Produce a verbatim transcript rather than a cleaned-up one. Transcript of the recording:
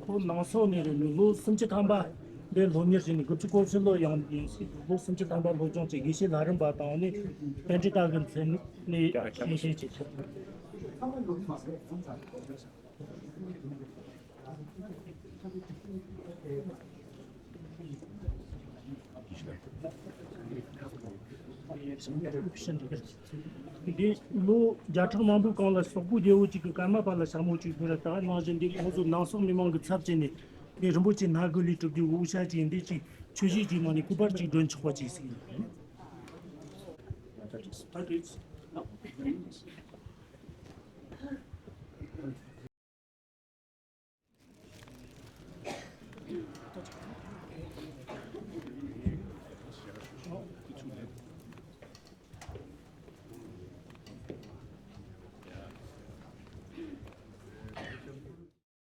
ཁོ་ནང་སོག་ནས་རེད། ལོ་སུམ་ཅུ་ཐམ་པ་འདི་སློབ་གཉེར་བྱས་ནས་དགུ་བཅུ་གོ་བཞི་ལོ་ཡང་ཡིན་སྲིད། ལོ་སུམ་ཅུ་ཐམ་པ་སློབ་སྦྱོང་བྱས། དགེ་བཤེས་ལྷ་རམས་པ་དང་ནི་པཎྜི་ཏ་གི་མཚན་ནས་གསན་བཞེས་བྱས། འདི་ལོ་བརྒྱ་ཕྲག་མང་པོའི་གོང་ལ་སོག་པོ་རྒྱལ་པོ་གཅིག་གིས་ཀརྨ་པ་ལ་ཞྭ་མོ་གཅིག་ཕུལ་ར། ད་ནང་བཞིན་འདི་ཁོང་ཚོ་ནང་སོག་མི་མང་གི་ཚབ་བྱས་ནས་འདི་རིན་པོ་ཆེ་སྣ་དགུ་ལས་གྲུབ་རྒྱུ་འོ་ཞ་ཅིག་འདི་ཅིག་མཆོད་གཞིས་ཅིག་གནང་ནས་སྐུ་པར་ཅིག་སྒྲོན་ཆོག་པ་ཅིག་ཟིག་ཡིན།